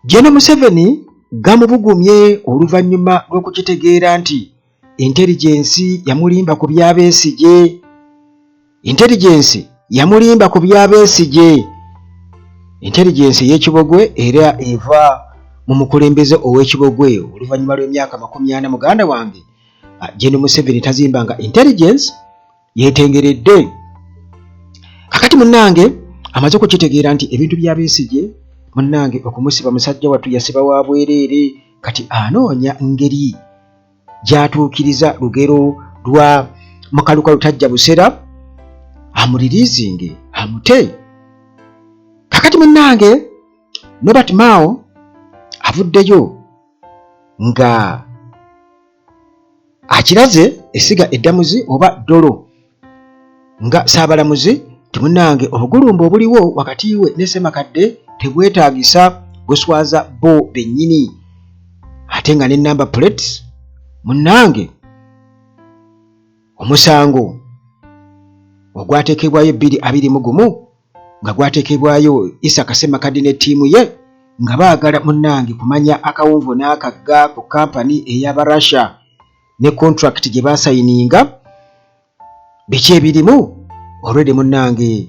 Gen Museveni gamubugumye oluvannyuma lw'okukitegeera nti intelligence yamulimba ku bya Besigye. Intelligence yamulimba ku bya Besigye. Intelligence ey'ekibogwe era eva mu mukulembeze ow'ekibogwe oluvannyuma lw'emyaka 40, muganda wange Gen Museveni tazimbanga intelligence yeetengeredde. Kakati munnange amaze okukitegeera nti ebintu bya Besigye, munnange, okumusiba musajja wattu yasiba wa bwereere. Kati anoonya ngeri gy'atuukiriza lugero lwa mukalukalu tajja busera, amuririizinge amute. Kakati munnange Norbert Mao avuddeyo nga akiraze essiga eddamuzi oba ddolo nga ssaabalamuzi nti munnange obugulumbo obuliwo wakati we ne Ssemakadde tebwetaagisa, buswaza bo bennyini, ate nga ne number plates munnange omusango ogwateekebwayo 2021 nga gwateekebwayo Isaka Ssemakadde ne ttiimu ye nga baagala munnange kumanya akawonvu n'akagga ku kampani ey'aba Russia ne contract gye baasayininga, biki ebirimu already. Munnange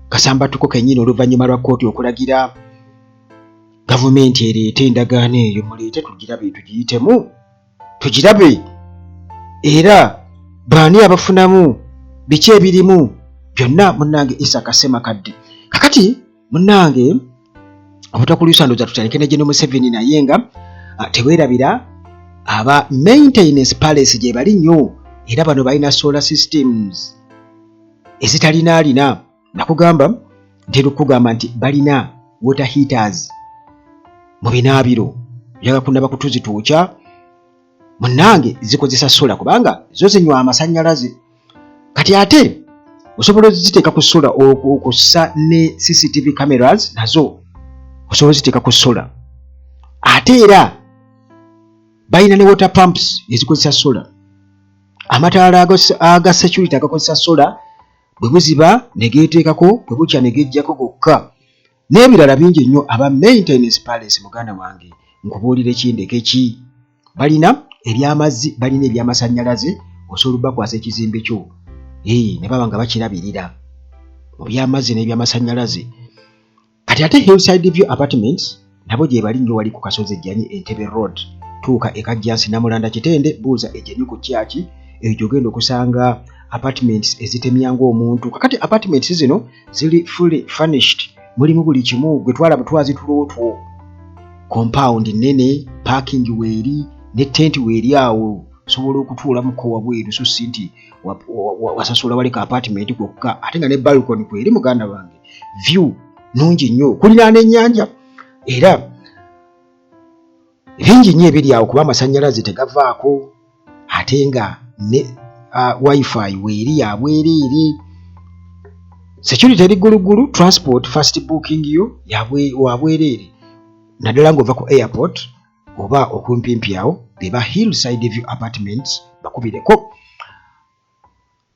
kasambatuko kennyini oluvannyuma lwa kkooti okulagira gavumenti ereete endagaano eyo, muleete tugirabe, tugiyitemu, tugirabe, era baani abafunamu, biki ebirimu byonna. Munnange Isaka Ssemakadde kakati munnange obutakulwisa, ndowooza tutandike ne Gen Museveni, naye nga teweerabira aba Maintenance Palace gye bali nnyo, era bano balina solar systems ezitalinaalina. Nakugamba, ntera okukugamba nti balina water heaters mu binaabiro, oyagala kunaba kutuzituukya, munnange zikozesa solar kubanga zo zinywa amasannyalaze. Kati ate osobola oziteeka ku solar okussa ne CCTV cameras, nazo osobola oziteeka ku solar. Ate era balina ne water pumps ezikozesa solar, amataala aga security agakozesa solar, bwe buziba ne geeteekako, bwe bukya ne gejjako gokka, n'ebirala bingi nnyo. Aba Maintenance Palace, muganda wange, nkubuulire kindeke ki, balina ebyamazzi, balina ebyamasannyalaze, osobola obbakwasa ekizimbe kyo ne baba nga bakirabirira mu byamazzi n'ebyamasannyalaze. Kati ate Hillside View Apartments nabo gye bali nnyo, wali ku kasozi Ejjanyi, Entebbe Road, tuuka e Kajjansi, Namulanda, Kitende, buuza Ejjanyi ku kyaki eyo gy'ogenda okusanga apartments ezitemya ng'omuntu. Kakati apartments zino ziri fully furnished, mulimu buli kimu, gwe twala butwazi tulootwo, compound nnene, parking weeri ne tent weeri awo, osobola okutuulamuko wabweru, so si nti wasasula waleka apartment kwokka, ate nga ne balcony kweri. Muganda wange, view nungi nnyo kuliraana ennyanja, era bingi nnyo ebiri awo kuba amasannyalaze tegavaako, ate nga ne wifi weeri yabwereere, security eri gguluggulu, transport fast booking yo wabwereere, naddala ng'ova ku airport oba okumpimpi awo. Beba Hillside View Apartments, bakubireko.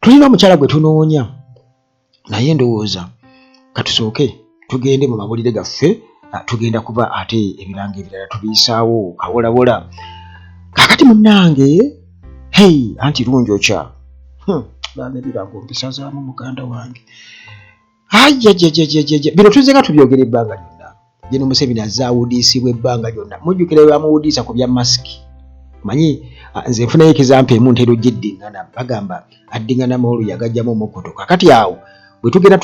Tulina omukyala gwe tunoonya, naye ndowooza katusooke tugende mu mawulire gaffe. Tugenda kuba ate ebirango ebirala tubiyisaawo kawolawola. Kakati munnange, hei, anti lungi okya. Baana, ebirango mpisazaamu, muganda wange. Ajajajajajja, bino tuzze nga tubyogera ebbanga lyonna. Gen Museveni azze awudiisibwa ebbanga lyonna. Mujjukira bwe bamuwudiisa ku bya masiki? Manyi nze nfunayo example emu ntera ogiddiŋŋana, bagamba addiŋŋanamu olu yagajjamu omukkuto. Kakati awo bwe tugenda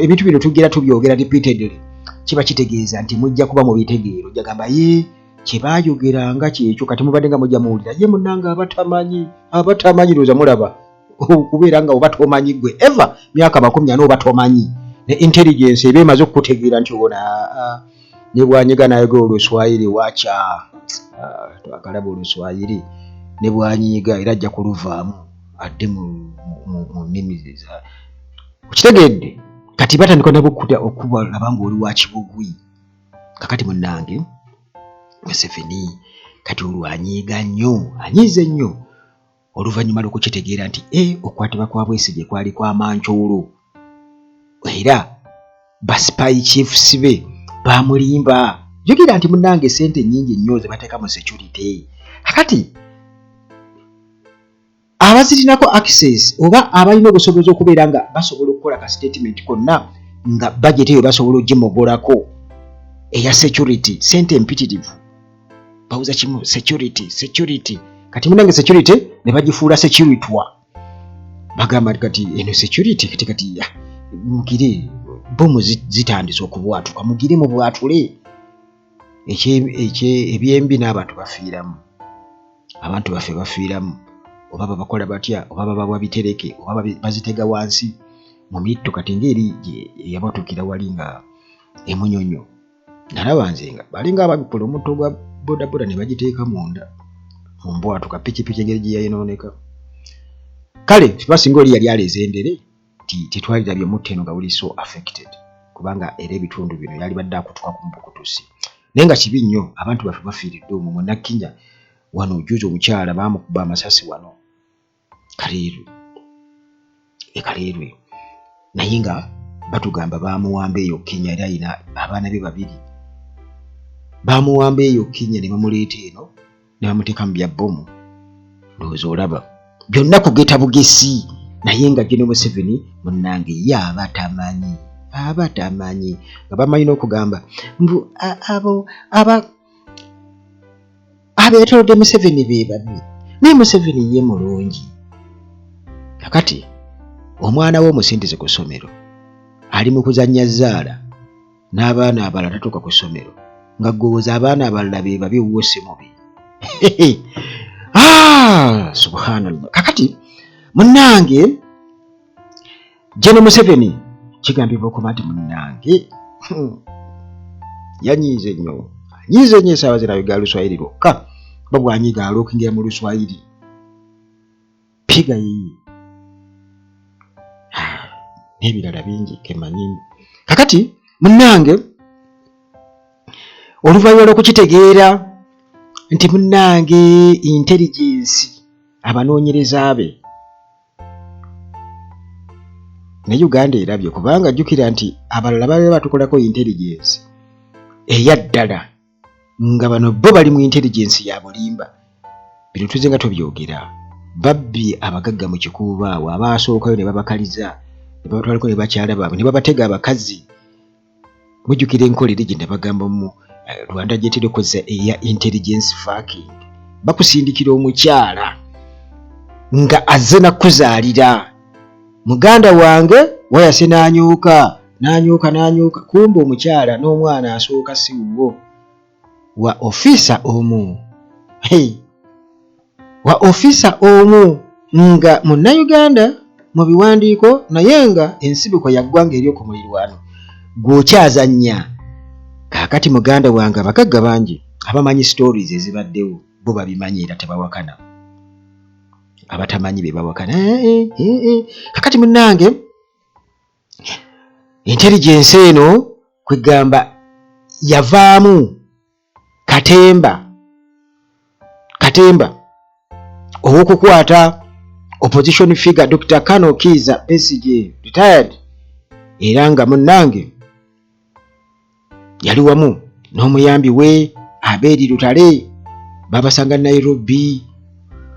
ebintu bino tugenda tubyogera repeatedly, kiba kitegeeza nti mujja kuba mubitegeero. Ojjagamba ye kye baayogeranga kyekyo. Kati mubadde nga mujja muwulira ye munnange abatamanyi, abatamanyi lowooza mulaba okubeera nga oba tomanyi gwe eva myaka 40 oba tomanyi, ne intelligence eba emaze okukutegeera nti ona ne bwanyiga nayogera oluswayiri wacha, twakalaba oluswayiri, ne bwanyiiga era ajja kuluvaamu adde mu nnimi okitegedde. Kati batandika nabo okuta okubalaba ng'oli wa kibugwi. Kakati munnange Museveni kati olwo anyiiga nnyo, anyiize nnyo oluvannyuma lw'okukitegeera nti okukwatibwa kwa Bwesigye kwali kwa mancoolo, era ba spy chiefs be Bamulimba. Jjukira nti munnange sente nnyingi nnyo ze bateeka mu security. Kakati abazirinako access oba abalina obusobozi okubeera nga basobola okukola ka statement konna nga budget eyo basobola ogimogolako eya security, sente empitirivu bawuza kimu security security. Kati munange security ne bagifuula securitwa, bagamba kati eno security kati kati mugire bomu zitandise okubwatuka, mugire mubwatule ebyembi n'abantu bafiiramu, abantu baffe bafiiramu, oba babakola batya, oba babawa bitereke, oba bazitega wansi mu mitto. Kati ng'eri eyabwatukira wali nga emunyonyo, nalaba nze nga balinga ababikula omutto gwa bodaboda ne bagiteeka munda mu mbwatuka pikipiki engeri gye yayonooneka. Kale basinga oli yali aleeze endere nti tetwalirabye mutto eno nga guli so affected, kubanga era ebitundu bino yalibadde akutuka ku mubukutusi. Naye nga kibi nnyo, abantu baffe bafiiridde omwo munakinya wano. Juzi omukyala baamukuba amasasi wano Kaleerwe, e Kaleerwe, naye nga batugamba baamuwamba eyo Kenya, era ayina abaana be babiri. Baamuwamba eyo Kenya ne bamuleeta eno ne bamuteeka mu bya bbomu. Ndowooza olaba byonna kugeta bugesi, naye nga General Museveni munnange ye aba tamanyi, aba tamanyi nga bamanyi n'okugamba mbu abo aba abeetolodde Museveni be babi, naye Museveni ye mulungi. Kakati omwana we omusindize ku ssomero, ali mu kuzannya zaala n'abaana abalala, tatuuka ku ssomero nga gowooza abaana abalala be babi, owuwo si mubi. Ah, subhanallah. Kakati munnange General Museveni kigambibwa okuba nti munnange yanyiize nnyo, anyiize nnyo. Esaawa zino ayogera Luswayiri lwokka, ba bwanyiga alookingira mu Luswayiri piga yiyi n'ebirala bingi kemanyi. Kakati munnange oluvannyuma lw'okukitegeera nti munnange intelligence abanoonyereza be ne Uganda erabye, kubanga jjukira nti abalala babeera batukolako intelligence eya ddala, nga bano bo bali mu intelligence ya bulimba. Bino tuze nga tubyogera, babbye abagagga mu Kikuubo awo, abaasookayo ne babakaliza ne babatwalako ne bakyala baabwe ne babatega abakazi. Mujjukira enkola eri gye nabagamba mu Rwanda gyetera okukozesa eya intelligence fucking? Bakusindikira omukyala nga azze nakuzaalira muganda wange wayase, n'anyuuka n'anyuuka n'anyuuka, kumbe omukyala n'omwana asooka si wuwo, wa ofiisa omu. Hey! Wa ofiisa omu nga Munnayuganda mu biwandiiko, naye nga ensibuko ya ggwanga ery'okumulirwano gw'okyazannya. Kaakati muganda wange, abagagga bangi abamanyi stories ezibaddewo bo babimanyi era tebawakana, abatamanyi be bawakana. Eh, eh, eh, kakati munnange intelligence eno kwegamba yavaamu katemba, katemba ow'okukwata opposition figure Dr. Kano Kiiza Besigye, retired, era nga munnange yali wamu n'omuyambi we Abeeri Lutale. Babasanga Nairobi,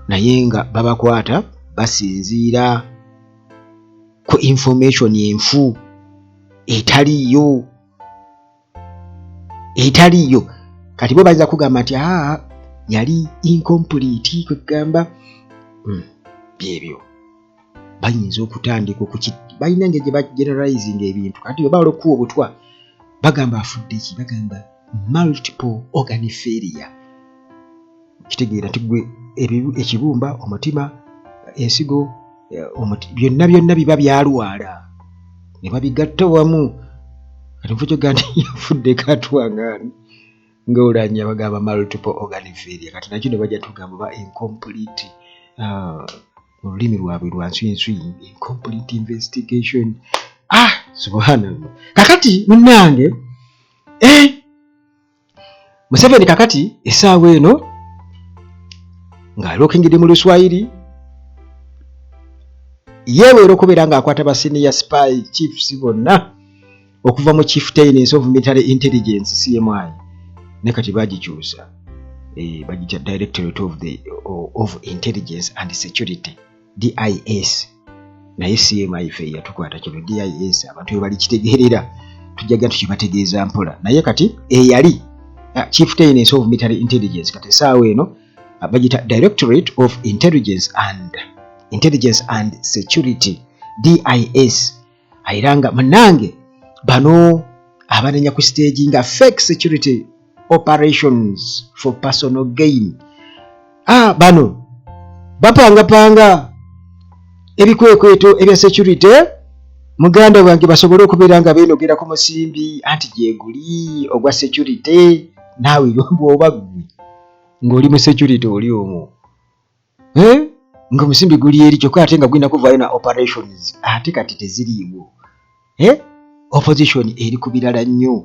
naye nga babakwata basinziira ku information enfu etaliiyo, etaliiyo. Kati bo bayinza kugamba nti aa yali incomplete, kwegamba byebyo bayinza okutandika okuki, balina engeri gye bageneralizing ebintu. Kati bwe bawala okukuwa obutwa bagamba afudde ki? Bagamba multiple organ failure. Kitegeera nti gwe ekibumba, omutima, ensigo, byonna byonna biba byalwala ne babigatta wamu. Kati nfu kyogaa nti yafudde katwangaani ngaolanya bagamba multiple organ failure. Kati nakino bajja tugamba ba incomplete, mu lulimi lwabwe lwa nswinswi, incomplete investigation. Ah, subhanallah. Kakati munnange, Museveni kakati essaawa eno ng'alookingidde mu Luswayiri, yeeweera okubeera ng'akwata ba senior spy chiefs bonna. okuva mu Chieftaincy of Military Intelligence, CMI, ne kati bagikyusa, bagiyita Directorate of Intelligence and Security, DIS. Naye CMI fe yatukwata kino DIS, abantu we bali kitegeerera tujjaga tukibategeeza mpola. Naye kati eyali Chieftaincy of Military Intelligence, kati essaawa eno bagiyita Directorate of Intelligence and Security, DIS. Era nga munnange bano abanenya ku stage nga fake security operations for personal gain. Bano bapangapanga ebikwekweto ebya security, muganda wange, basobole okubeera nga beenogera ku musimbi anti gyeguli ogwa security. Naawe bw'oba ggwe ng'oli mu security oli omwo, eh? Ng'omusimbi guli eri, kyokka ate nga gulina kuvaayo na operations, ate kati teziriiwo, eh? Opposition eri ku birala nnyo,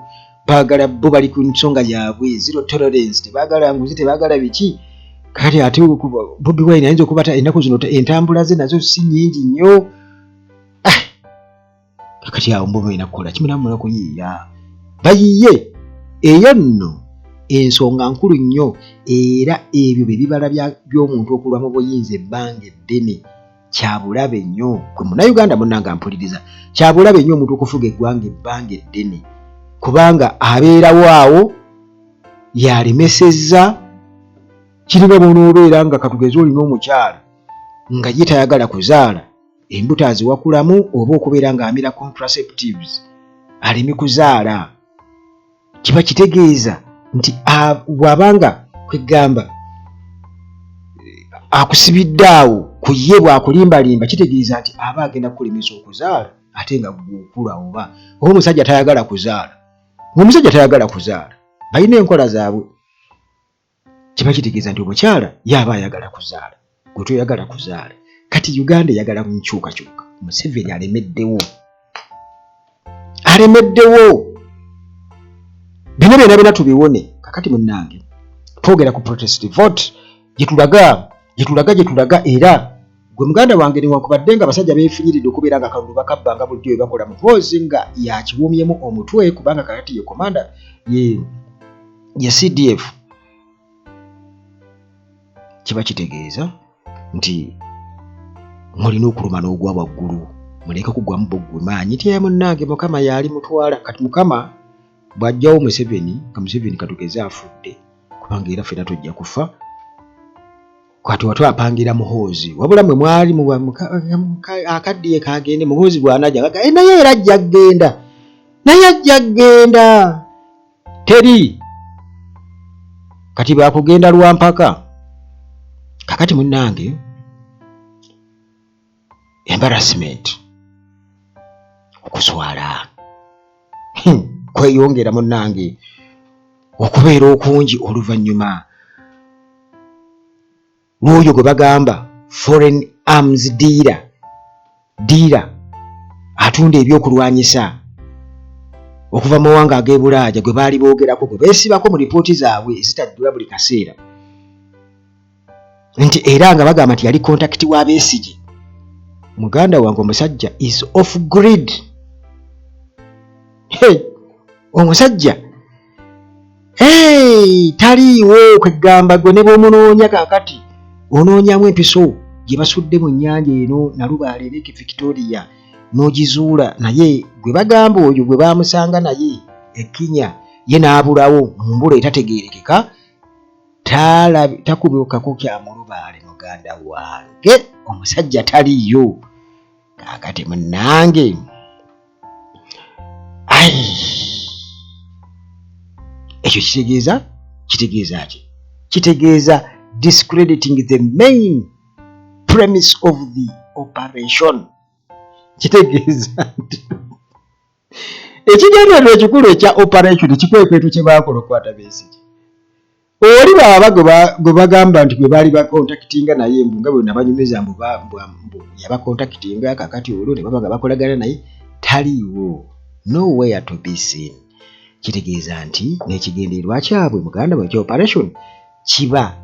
baagala bo bali ku nsonga yaabwe, zero tolerance, tebaagala nguzi, tebaagala biki. Kati ate Bobi Wine ayinza okuba ennaku zino entambula ze nazo si nnyingi nnyo. Ah! Kakati awo mbo mulina kukola kimuna, muna kuyiiya, bayiiye. Eyo nno ensonga nkulu nnyo, era ebyo bye bibala by'omuntu okulwa mu buyinza ebbanga eddene. Kyabulabe nnyo gwe Munnayuganda munnanga mpuliriza, kyabulabe nnyo omuntu okufuga eggwanga ebbanga eddene, kubanga abeerawo awo yalemesezza. Kiringa bw'onoobeera nga katugeze olina omukyala nga ye tayagala kuzaala, embuto aziwakulamu oba okubeera ng'amira contraceptives aleme kuzaala. Kiba kitegeeza nti bw'abanga kwegamba akusibidde awo ku ye, bw'akulimbalimba, kitegeeza nti aba agenda kukulemesa okuzaala, ate nga gwokula. Oba omusajja tayagala kuzaala, ng'omusajja tayagala kuzaala, balina enkola zaabwe, kiba kitegeeza nti omukyala ye aba ayagala kuzaala, gwe toyagala kuzaala. Kati Uganda eyagala nkyukakyuka. Museveni alemeddewo, alemeddewo. Bino byonna byonna tubiwone. Kakati munnange, twogera ku protest vote, gyetulaga, gyetulaga, gyetulaga. Era gwe muganda wange, newankubadde nga abasajja beefunyiridde okubeera nga akalulu bakabba nga bulijjo bwe bakola, Muhoozi nga yakiwumyemu omutwe, kubanga kakati ye commander ye CDF, kiba kitegeeza nti mulina okuluma n'ogwa waggulu, muleke kugwamu buggwe maanyi tya. Munnange, Mukama yaali mutwala. Kati Mukama bw'ajjawo Museveni, nga Museveni katugeze afudde, kubanga era ffena tujja kufa, kati watwapangira Muhoozi. Wabula mwe mwali akaddiye kagende, Muhoozi bw'anajja naye era ajja kgenda, naye ajja kgenda. Teri kati bakugenda lwampaka. Kakati munnange, embarrassment, okuswala kweyongera munnange okubeera okungi oluvannyuma lw'oyo gwe bagamba foreign arms dealer atunda ebyokulwanyisa okuva mu mawanga ag'ebulaaya, gwe baali boogerako, gwe beesibako mu lipooti zaabwe ezitajjula buli kaseera, nti era nga bagamba nti yali contact wa Besigye. Muganda wange, omusajja is off grid. Hey, omusajja, hey, taliiwo. Kwegamba gwe ne bw'omunoonya kaakati onoonyamu empiso gye basudde mu nnyanja eno Nalubaale, Lake Victoria, n'ogizuula. Naye gwe bagamba oyo gwe baamusanga naye e Kenya, ye n'abulawo mu mbula etategeerekeka, takubukako kyamulubaale. Muganda wange, omusajja taliiyo kaakati. Munnange, ai, ekyo kitegeeza ki? Kitegeeza discrediting the main premise of the operation. Kitegeeza nti ekigendererwa ekikulu ekya operation, ekikwekweto kye baakola okukwata Besigye, oli baaba gwe bagamba nti gwe baali bacontactinga naye, mbu nga bwe nabanyumiza, mbu yabacontactinga, kakati olwo ne baba nga bakolagana naye, taliiwo, nowhere to be seen. Kitegeeza nti n'ekigendererwa kyabwe, muganda bwe, ekya operation kiba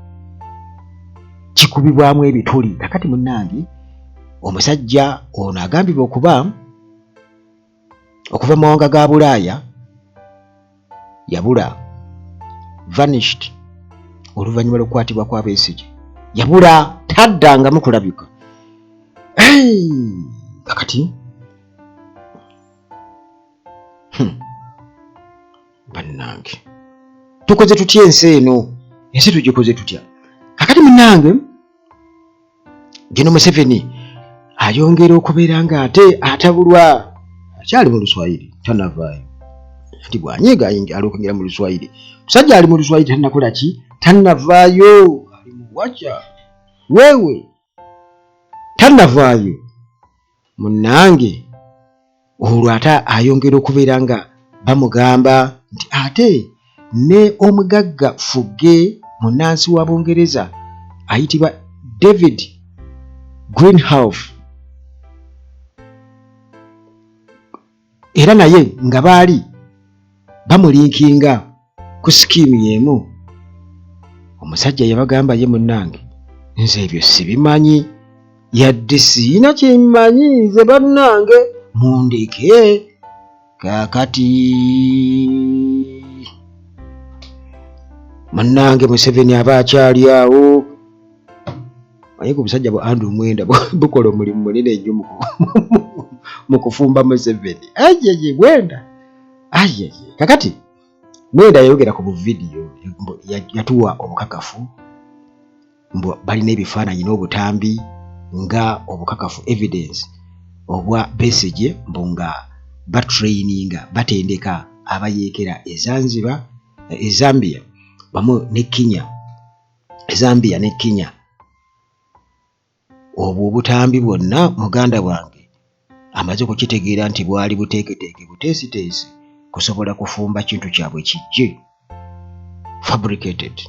kikubibwamu ebituli. Kakati munnange, omusajja ono agambibwa okuba okuva mu mawanga ga Bulaaya yabula, vanished, oluvannyuma lw'okukwatibwa kwa Besigye yabula, taddangamu kulabika. Kakati Bannange, tukoze tutya ensi eno? Ensi tugikoze tutya kakati? Munnange, Geno Museveni ayongera okubeera nga ate atabulwa, akyali mu Luswayiri, tanavaayo. Nti bwanyiiga alokengera mu Luswayiri. Musajja ali mu Luswayiri, tannakola ki, tannavaayo, ali mu waca weewe, tannavaayo. Munnange, olwo ate ayongera okubeera nga bamugamba nti ate ne omugagga ffugge munnansi wa Bungereza ayitibwa David Greenhalgh era naye nga baali bamulinkinga ku sikiimu y'emu. Omusajja yabagamba ye, munnange, nze ebyo sibimanyi yadde, siyina kyemmanyi nze, bannange mundeke. Kaakati munnange Museveni aba akyali awo, naye ku busajja bwa Andrew Mwenda bukola omulimu munene nnyo mu kufumba Museveni. Ayeye Mwenda, ayeye. Kakati Mwenda yayogera ku buvidiyo, yatuwa obukakafu mbu balina ebifaananyi n'obutambi nga obukakafu, evidence, obwa Besigye, mbu nga batraininga, batendeka abayeekera e Zanzibar, e Zambia wamu ne Kenya, e Zambia ne Kenya. Obwo obutambi bwonna muganda wange amaze okukitegeera nti bwali buteeketeeke buteesiteesi kusobola kufumba kintu kyabwe kijje fabricated.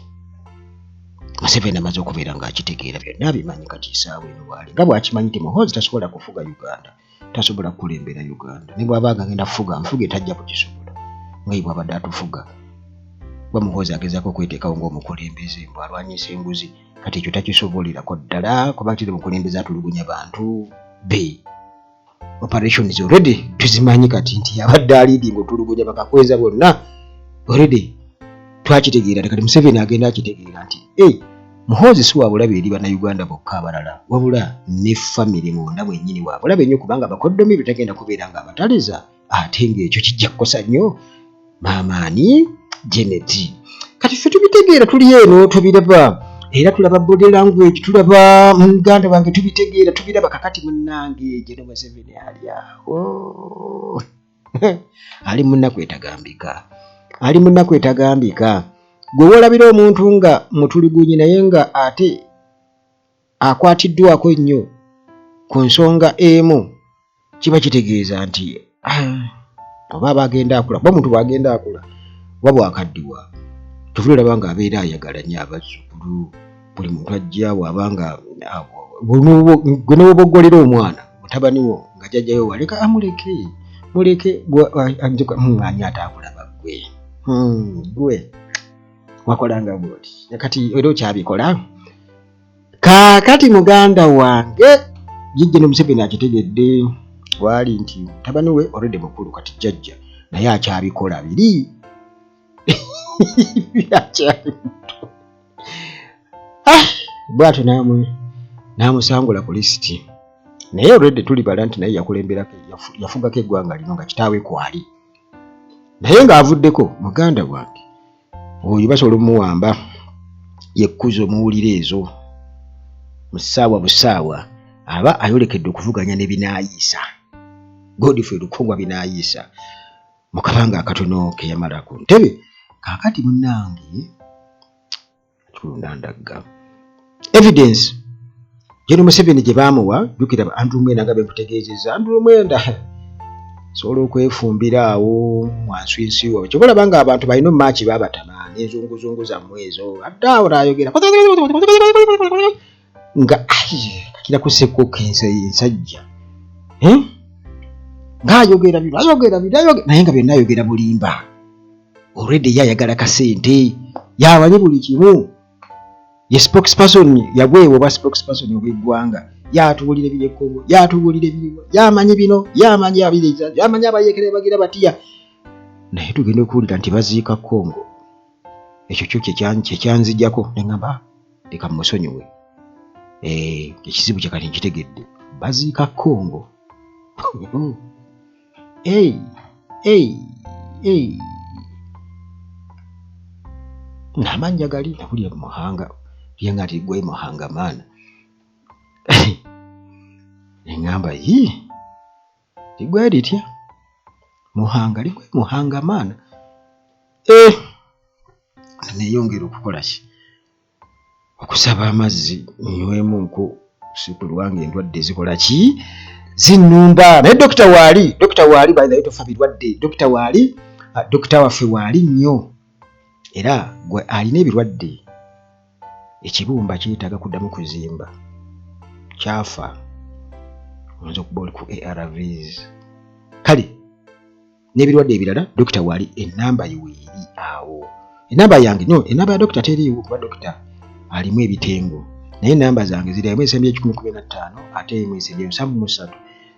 Museveni amaze okubeera ng'akitegeera byonna, abimanyi kati esaawa eno waali nga bw'akimanyi nti Muhoozi tasobola kufuga Uganda, tasobola kukulembera Uganda, ne bw'aba nga agenda kufuga nfuge tajja kukisobola nga ye bw'abadde atufuga. Kuba Muhoozi agezaako okweteekawo ng'omukulembeze mbu alwanyisa enguzi, kati ekyo takisobolerako ddala kuba tiri mukulembeze atulugunya bantu be. Operations already tuzimanyi kati nti abadde aliidinga otulugunya bakakweza bonna, already twakitegeera. Kati Museveni agenda akitegeera nti hey, Muhoozi si wabulabe eri Bannayuganda bokka abalala, wabula ne famire munda mwennyini wabulabe nnyo, kubanga bakoddomi be tagenda kubeera nga abataliza, ate ng'ekyo kijja kukosa nnyo maamaani Janet. Kati ffe tubitegeera, tuli eno tubiraba, era tulaba body language, tulaba muganda wange, tubitegeera, tubiraba. Kakati munnange, Geno Museveni ali awo ali munaku etagambika, ali munaku etagambika. Gwe wolabira omuntu nga mutulugunyi naye nga ate akwatiddwako ennyo ku nsonga emu, kiba kitegeeza nti oba aba agenda akula, kuba omuntu bw'agenda akula oba bwakaddiwa, tuvula olaba nga abeera ayagala nnyo abazzukulu. Buli muntu ajja bw'aba nga gwe newoboggolera omwana mutabani wo nga jjajjayo waleka amuleke muleke, ani ataakulaba ggwe, gwe wakolanga bwoti, kati era okyabikola. Kaakati muganda wange, jjajja ne Museveni akitegedde waali nti mutabani we already mukulu kati jjajja, naye akyabikola biri akyali muto. Ah, bwatyo n'amusangula ku lisiti, naye already tulibala nti naye yakulemberako, yafugako eggwanga lino nga kitaawe kwali, naye ng'avuddeko. Muganda wange, oyo basobola omuwamba yekkuza omuwulira ezo mu ssaawa busaawa aba ayolekedde okuvuganya ne Binaayiisa, Godfrey Lukongwa Binaayiisa, mu kabanga akatono ke yamala ku ntebe. Kaakati munnange, tulunda ndagga evidence Gen Museveni gye baamuwa. Jjukira ba Andrew Mwenda nga benkutegeezezza, Andrew Mwenda sobola okwefumbira awo mwanswinsiwo, kyoba olaba nga abantu balina omumaaki babatama n'enzunguzungu zammwe ezo, adde awo n'ayogera nga kakira kusekkoka ensajja ng'ayogera bino, ayogera bino, ayogera, naye nga byonna ayogera bulimba. Already ye ayagala kasente, yamanyi buli kimu, ye spokesperson, yagweebwa obwa spokesperson obw'eggwanga. Yatuwulira ebiri e Congo, yatuwulira ebiriwa, yamanyi bino, yamanyi abiriza, yamanyi abayeekera bagira batiya, naye tugenda okuwulira nti baziika Congo. Ekyo kyo kyekyanzijjako ne ŋŋamba, ah, leka mmusonyiwe. Eh, ekizibu kye kati nkitegedde, baziika Congo. Ei, ei, ei. N'amannya gali nawulira Muhanga, lyenga nti gwe Muhanga maana. Eŋŋamba yi ligwe litya Muhanga, ligwe Muhanga maana. Eh, neyongera okukola ki? Okusaba amazzi nywemu nku si kulwanga endwadde zikola ki, zinnumba. Naye dokita waali, dokita waali, by the way tofa birwadde, dokita waali, dokita waffe waali nnyo. Era gwe alina ebirwadde, ekibumba kyetaaga kuddamu kuzimba, kyafa, oyinza okuba oli ku ARVs, kale n'ebirwadde ebirala, dokita waali, enamba ye weeri awo. Enamba yange no, enamba ya dokita teriiwo kuba dokita alimu ebitengo, naye enamba zange ziri emu esembye 115 ate emu esembye 73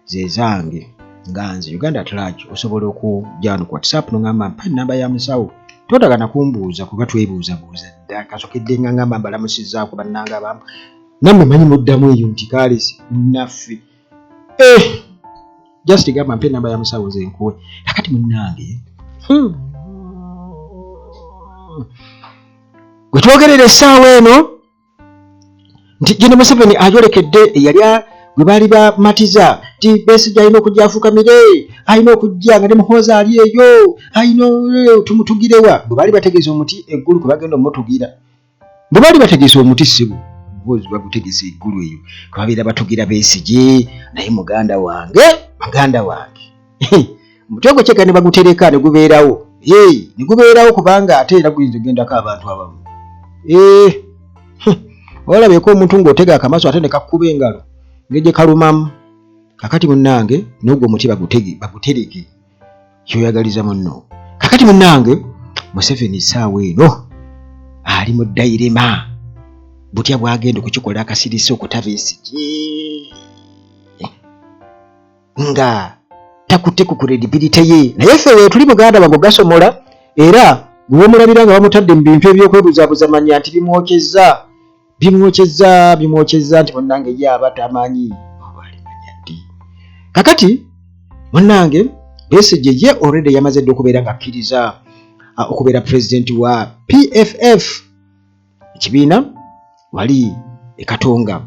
ze zange nga nze Uganda at large. Osobola okujja wano ku WhatsApp nongamba mpa enamba ya musawo, totagana kumbuuza kuba twebuuzabuuza dda. Kasokedde nga ngamba mbalamusizzaako bannange abamu, nammwe manyi muddamu eyo nti kaalesi munnaffe. Eh, just gamba mpa enamba ya musawo nze nkuwe. Kakati munnange, gwe twogerera essaawa eno nti Gen Museveni ayolekedde eyali gwe baali bamatiza nti Besigye alina okujja afukamire, alina okujja nga ne Muhoozi ali eyo, alina tumutugirewa. Bwe baali bategeeza omuti eggulu kwe bagenda omutugira, bwe baali bategese omuti ssibu Muhoozi bagutegese eggulu eyo kwe babeera batugira Besigye. Naye muganda wange, muganda wange, omuti ogwo kyeka ne bagutereka ne gubeerawo, ne gubeerawo kubanga ate era guyinza okugendako abantu abamu. Olabyeko omuntu ng'otega akamaso ate ne kakkuba engalo ng'egye kalumamu. Kakati munnange n'ogwo omuti bagutereke kyoyagaliza munno. Kakati munnange Museveni essaawa eno ali mu dayirema, butya bwagenda okukikola akasirise okuta Besigye nga takutte ku credibility ye. Naye ffe weetuli muganda wange ogasomola, era gwe womulabira nga bamutadde mu bintu ebyokwebuzabuza, manya nti bimwokyezza, bimwokyezza, bimwokyezza nti munnange ye aba tamanyi oba alimanya ddi. Kakati munnange Besigye ye already yamaze dda okubeera nga akkiriza okubeera pulezidenti wa PFF ekibiina wali e Katonga,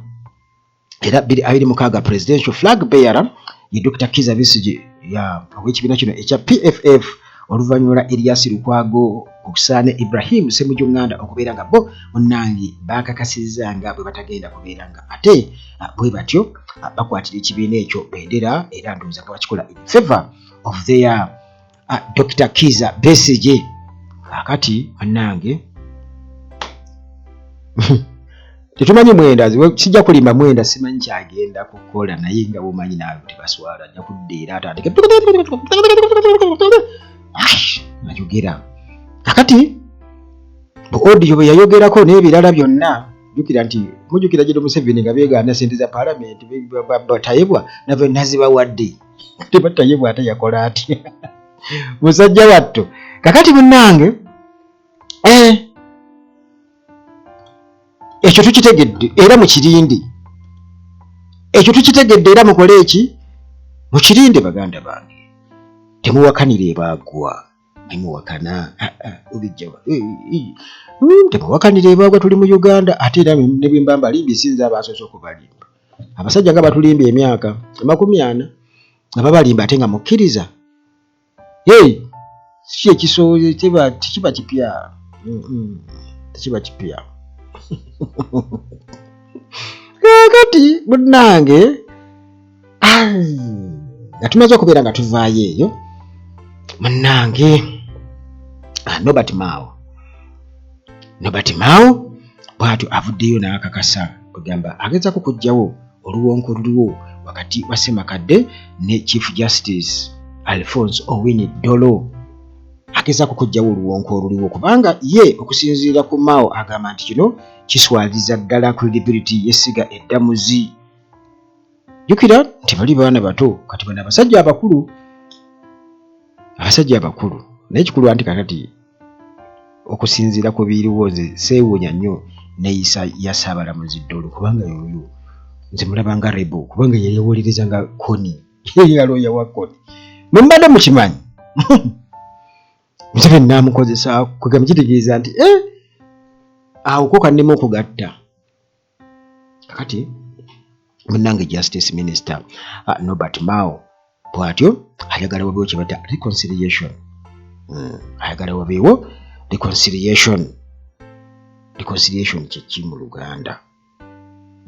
era 2026 presidential flag bearer ye Dr. Kizza Besigye ya ow'ekibiina kino ekya PFF, oluvannyuma lwa Erias Lukwago okusaana Ibrahim Ssemujju Nganda okubeera nga bo munnange bakakasizza nga bwe batagenda kubeera nga ate bwe batyo bakwatira ekibiina ekyo bendera, era ndowooza nga bakikola in favor of their Dr. Kizza Besigye. Kakati munnange tetumanyi Mwenda, sijja kulimba, Mwenda simanyi kyagenda kukola, naye nga bwomanyi naawe tebaswala, ajja kudda era atandike ayogera. Kakati audio bwe yayogerako n'ebirala byonna, jjukira nti mujjukira Gen Museveni nga beegaana sente za paalamenti, batayebwa nave nazibawadde, tebatayebwa ate yakola atya musajja wattu. Kakati munnange, ekyo tukitegedde era mukirinde, ekyo tukitegedde era mukole eki, mukirinde. Baganda bange, temuwakanira ebaagwa, nemuwakana obijjawa, temuwakanira ebaagwa. Tuli mu Uganda, ate era ne bwe mba mbalimbye, sinza abasoose okubalimba. Abasajja nga batulimbye emyaka 40 nga babalimba ate nga mukkiriza. Hey, si ekiso kiba tekiba kipya, tekiba kipya. Kakati munnange, nga tumaze okubeera nga tuvaayo eyo, munnange Norbert Mao, Norbert Mao bw'atyo avuddeyo n'akakasa kwegamba agezaako okuggyawo oluwonko oluliwo wakati wa Ssemakadde ne Chief Justice Alphonse Owiny Dollo. Agezaako okuggyawo oluwonko oluliwo kubanga ye okusinziira ku Mao agamba nti kino kiswaliza ddala credibility y'essiga eddamuzi. Jjukira nti bali baana bato, kati bano abasajja abakulu, abasajja abakulu. Naye ekikulu anti kakati okusinziira ku biriwo, nze seewuunya nnyo neeyisa ya Ssaabalamuzi Ddolo, kubanga yoyo nze mulaba nga rebel, kubanga yali awolereza nga Kony, nga looya wa Kony. Mwe mubadde mukimanyi Museveni n'amukozesa, kwegamba kitegeeza nti awo ko kannema okugatta. Kakati munnange Justice Minister Norbert Mao bw'atyo ayagala wabeewo kye bayita reconciliation. Ayagala wabeewo reconciliation. Reconciliation kye ki mu Luganda?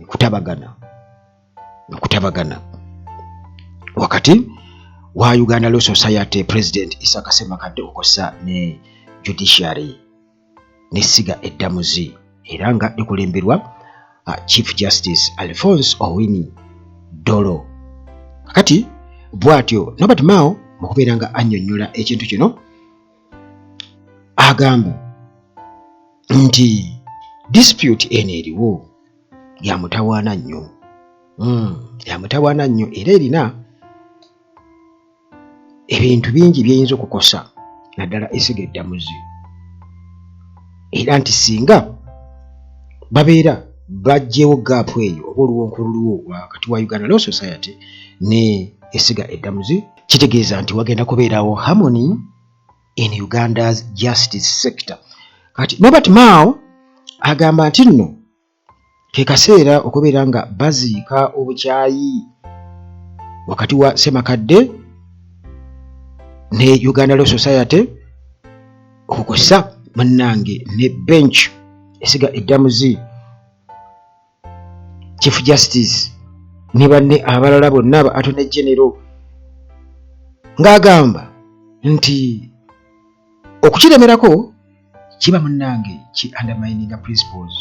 Kutabagana, okutabagana wakati wa Uganda Law Society President Isaac Ssemakadde okosa ne judiciary n'essiga eddamuzi, era nga likulemberwa Chief Justice Alphonse Owiny Dollo. Kakati bw'atyo Norbert Mao mu kubeera nga annyonnyola ekintu kino agamba nti dispute eno eriwo ya mutawaana nnyo, ya mutawaana nnyo, era erina ebintu bingi byeyinza okukosa, naddala essiga eddamuzi, era nti singa babeera baggyewo gap eyo oba oluwonko oluliwo wakati wa Uganda Law Society ne essiga eddamuzi, kitegeeza nti wagenda kubeerawo harmony in Uganda's justice sector. Kati Norbert Mao agamba nti nno ke kaseera okubeera nga baziika obukyayi wakati wa Ssemakadde ne Uganda Law Society, okukosa munnange ne bench essiga eddamuzi, Chief Justice ne banne abalala bonna aba Attorney General, ng'agamba nti okukiremerako kiba munnange ki undermining principles,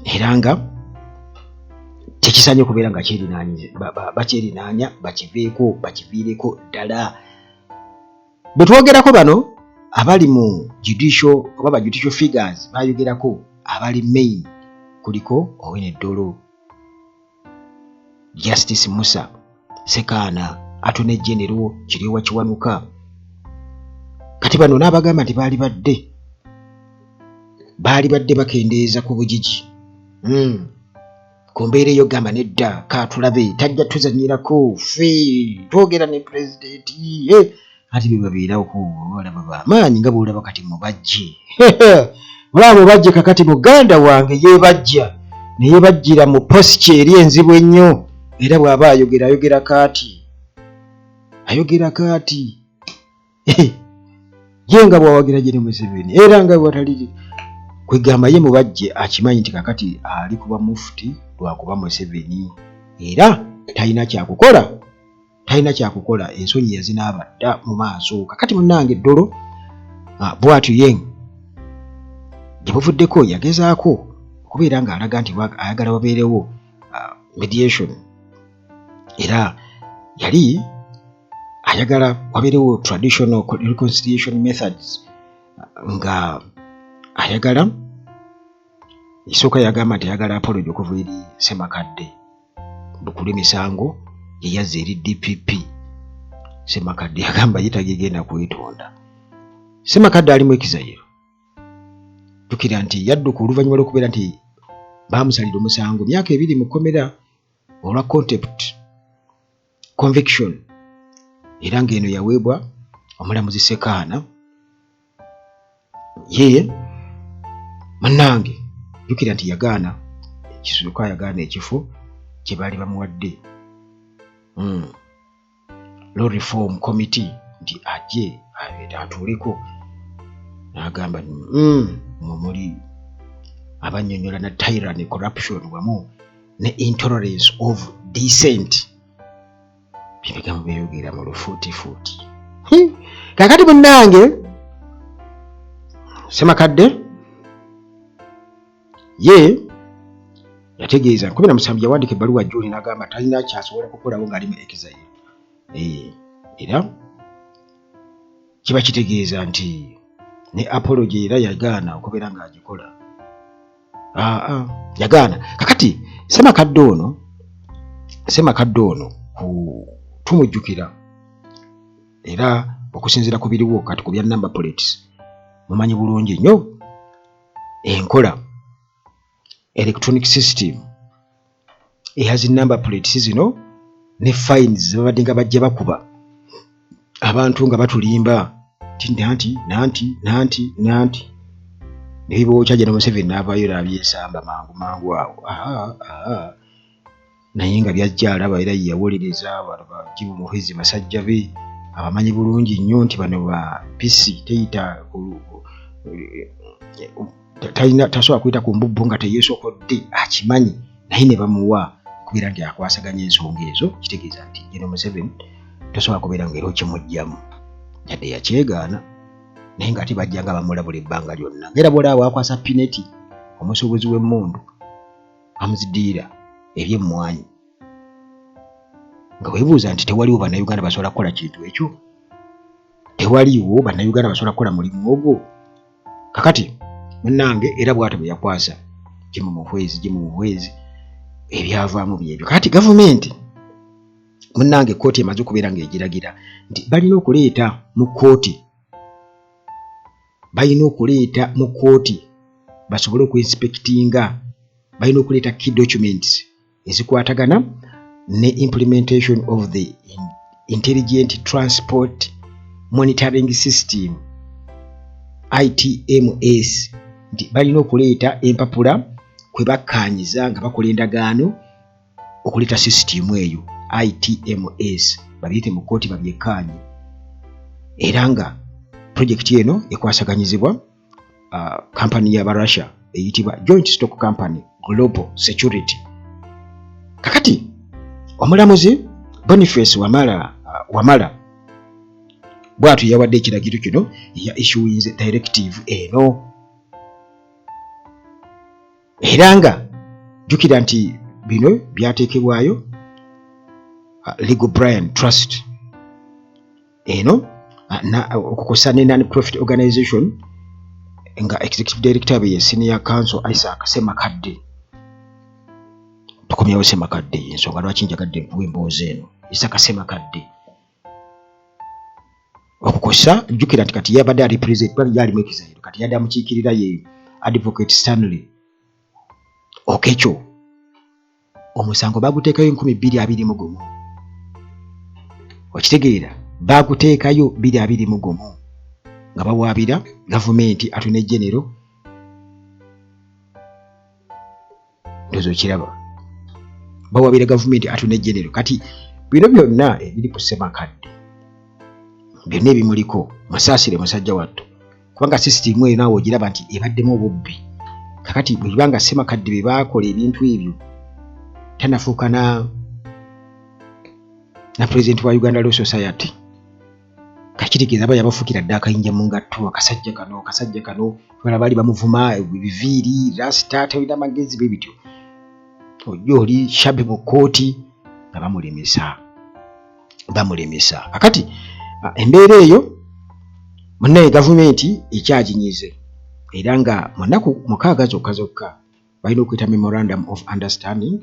era nga tekisaanye okubeera nga bakyerinaanya, bakiveeko, bakiviireko ddala. Bwe twogerako bano abali mu judicial oba ba judicial figures bayogerako abali main, kuliko Owiny Dollo, Justice Musa Sekaana, Attorney General Kiryowa Kiwanuka. Kati bano n'abagamba nti baali badde bakendeeza ku bugigi ku mbeera eyo, gamba nedda, kaatulabe tajja tuzanyirako, ffe twogera ne pulezidenti. Ati be babeerawo olaba bamaanyi nga bwolaba kati mubajje, olaba mubajje. Kakati muganda wange yeebajja naye bajjira mu posture eri enzibu ennyo, era bw'aba ayogera, ayogera kaati, ayogera kaati ye nga bwawagira gye ne Museveni, era nga bwatali kwegamba ye mubajje akimanyi nti kakati ali kuba mufuti lwakuba Museveni, era talina kyakukola, talina kyakukola, ensonyi yazinaaba dda mu maaso. Kakati munnange Ddolo bw'atyo ye gye buvuddeko yagezaako okubeera ng'alaga nti ayagala wabeerewo mediation, era yali ayagala wabeerewo traditional reconciliation methods, nga ayagala esooka yagamba nti ayagala apology okuva eri Ssemakadde bukulu emisango gye yazza eri DPP. Ssemakadde yagamba ye tagegenda kwetonda. Ssemakadde ali mu exile, jjukira nti yadduka oluvannyuma lw'okubeera nti baamusalira omusango myaka 2 mu kkomera olwa contempt conviction, era ng'eno yaweebwa omulamuzi Sekaana. Ye munnange jjukira nti yagaana ekisooka, yagaana ekifo kye baali bamuwadde, Law Reform Committee, nti ajje atuuleko, n'agamba mwe muli abannyonnyola na tyranny, corruption wamu ne intolerance of dissent, byebigambo byeyogera mu lufuutifuuti. Kakati munnange Ssemakadde ye yategeeza 17 yawandiika ebbaluwa Juni, n'agamba talina kyasobola kukolawo ng'ali mu exile. Era kiba kitegeeza nti ne apology era yagaana okubeera ng'agikola, aa yagaana. Kakati Ssemakadde ono Ssemakadde ono ku tumujjukira era okusinziira ku biriwo kati ku bya number plates mumanyi bulungi nnyo enkola electronic system eya zi number plates zino ne fines zebabadde nga bajja bakuba abantu nga batulimba nti nanti nanti nanti nanti nebibookya gye ne Museveni n'avaayo n'abyesamba mangu mangu awo aha aha naye nga byajja alaba era yeyawolereza Jim Muhwezi basajja be abamanyi bulungi nnyo nti bano ba pisi teyita talina tasobola kuyita ku mbubbu nga teyeesokodde akimanyi naye ne bamuwa okubeera nti akwasaganya ensonga ezo kitegeeza nti General Museveni tosobola kubeera nga era okimuggyamu yadde yakyegaana naye ng'ate bajja nga bamulabula ebbanga lyonna nga era bwolaba bwakwasa Pinetti omusuubuzi w'emmundu amuzidiira eby'emmwanyi nga weebuuza nti tewaliwo bannayuganda basobola kukola kintu ekyo tewaliiwo bannayuganda basobola kukola mulimu ogwo kakati munnange era bwatyo bwe yakwasa Jim Muhwezi Jim Muhwezi ebyavaamu byebyo kakati gavumenti munnange kkooti emaze okubeera ng'egiragira nti balina okuleeta mu kkooti balina okuleeta mu kkooti basobole okuinspectinga balina okuleeta key documents ezikwatagana ne implementation of the intelligent transport monitoring system ITMS nti balina okuleeta empapula kwe bakkaanyiza nga bakola endagaano okuleeta sisitiimu eyo ITMS babireete mu kkooti babyekkaanye era nga pulojekiti eno ekwasaganyizibwa kampani y'aba Russia eyitibwa Joint Stock Company Global Security. Kakati omulamuzi Boniface Wamala, Wamala bw'atyo yawadde ekiragiro kino ya issuinze directive eno era nga jjukira nti bino byateekebwayo Legal Brian Trust eno okukosa ne non profit organization nga executive director be ye senior counsel Isaac Ssemakadde. Tukomyewo Ssemakadde, ensonga lwaki njagadde nkuwa emboozi eno. Isaac Ssemakadde okukosa jjukira nti kati yabadde ali president bali yali mu exile kati yadde amukiikirira ye advocate Stanley Okecho. Omusango baguteekayo 2021, okitegeera, baguteekayo 2021 nga bawaabira gavumenti Attorney General ndoza okiraba bawabira gavumenti Attorney General. Kati bino byonna ebiri ku Ssemakadde byonna ebimuliko musaasire musajja wattu kubanga sisitiimu eyo naawe ogiraba nti ebaddemu obubbi. Kakati bwe biba nga Ssemakadde be baakola ebintu ebyo tanafuuka na na pulezidenti wa Uganda Law Society kakitegeeza aba yabafuukira dda akayinja mu ngatto akasajja kano akasajja kano bala baali bamuvuma ebiviiri rasita talina magezi bwe bityo ojja oli shabi mu kkooti nga bamulemesa bamulemesa kakati embeera eyo munnaye gavumenti ekyaginyize era nga mu nnaku 6 zokka zokka balina okuyita memorandum of understanding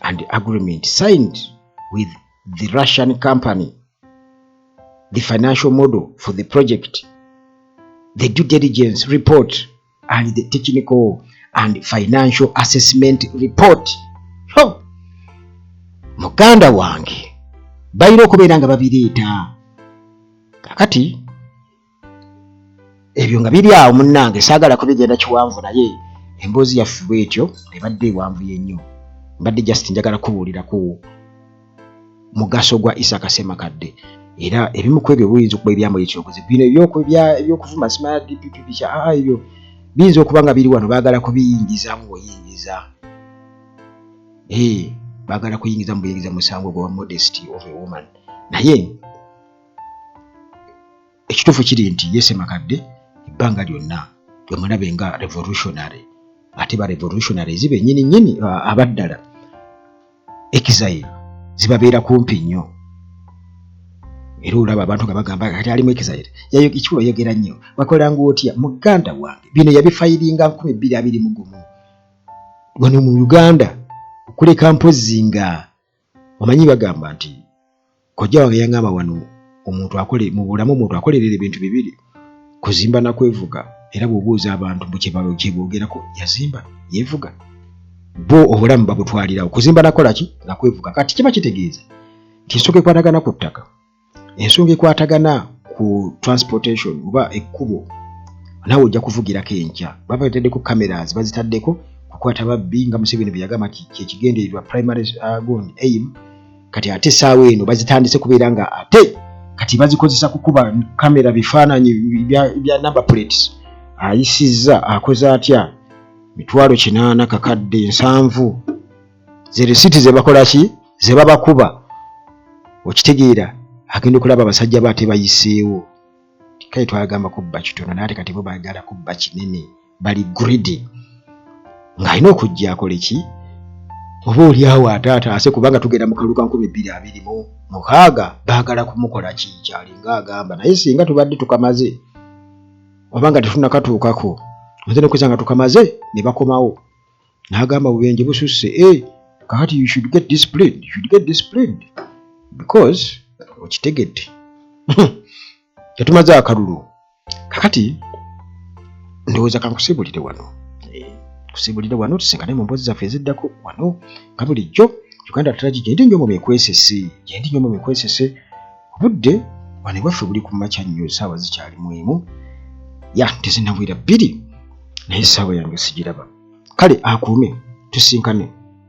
and agreement signed with the Russian company, the financial model for the project, the due diligence report and the technical and financial assessment report. Ho! Muganda wange balina okubeera nga babireeta kakati ebyo nga biri awo munnange saagala kubigenda kiwanvu naye emboozi yaffe bwetyo ebadde ewanvuye nnyo mbadde just njagala kubuulirako mugaso gwa Isaka Ssemakadde era ebimu ku ebyo buyinza okuba ebyamuleetera obuzibu bino ebyokuvuma simanya DPP bikya aa ebyo biyinza okuba nga biri wano baagala kubiyingizaamu buyingiza baagala kuyingiza mu buyingiza musango gwa modesty of a woman naye ekituufu kiri nti ye Ssemakadde ebbanga lyonna bwe mulabe nga revolutionary ate ba revolutionaries bennyini nnyini abaddala exile zibabeera kumpi nnyo era olaba abantu nga bagamba kati ali mu exile ekikulu oyogera nnyo wakola ng'otya muganda wange bino yabifayiringa 2021 wano mu Uganda okuleka mpozzi nga Omanyi bagamba nti kojja wange yangamba wano omuntu akole mu bulamu, omuntu akolerera ebintu bibiri, kuzimba na kwevuga. Era bw'obuuza abantu mbu kyeboogerako, yazimba, yeevuga, bo obulamu babutwalirawo kuzimba nakola ki nakwevuga. Kati kiba kitegeeza nti ensonga ekwatagana ku ttaka, ensonga ekwatagana ku transportation oba ekkubo, naawe ojja kuvugirako enkya. Baba bataddeko cameras, bazitaddeko kukwata babbi nga Museveni bwe yagamba nti kyekigendererwa, primary gundi aim. Kati ate essaawa eno bazitandise kubeera nga ate kati bazikozesa kukuba kamera bifaananyi bya number plates, ayisizza akoze atya, 800,000 700,000 ze risiti ze bakola ki ze babakuba. Okitegeera, agenda okulaba abasajja be ate bayiseewo. Kale twagamba kubba kitono, naye ate kati bo baagala kubba kinene, bali greedy. Ng'alina okujja akole ki, oba oli awo ate ataase, kubanga tugenda mu kalulu ka 2026, baagala kumukola ki kyalinga agamba. Naye singa tubadde tukamaze oba nga tetunnakatuukako, oyinza n'okwesanga nga tukamaze ne bakomawo n'agamba bubenje bususse. Eh, kakati you should get disciplined, you should get disciplined because okitegedde tetumaze akalulu. Kakati ndowooza kankusiibulire wano, kusiibulire wano, tusinkane mu mboozi zaffe eziddako wano nga bulijjo. Uganda Tragi gyendi nnyo mu mikwesese, gyendi nnyo mu mikwesese. Obudde wano ewaffe buli ku makya nnyo, essaawa zikyalimu 1 ya tezinnawera 2, naye essaawa yange sigiraba. Kale akuume, tusinkane.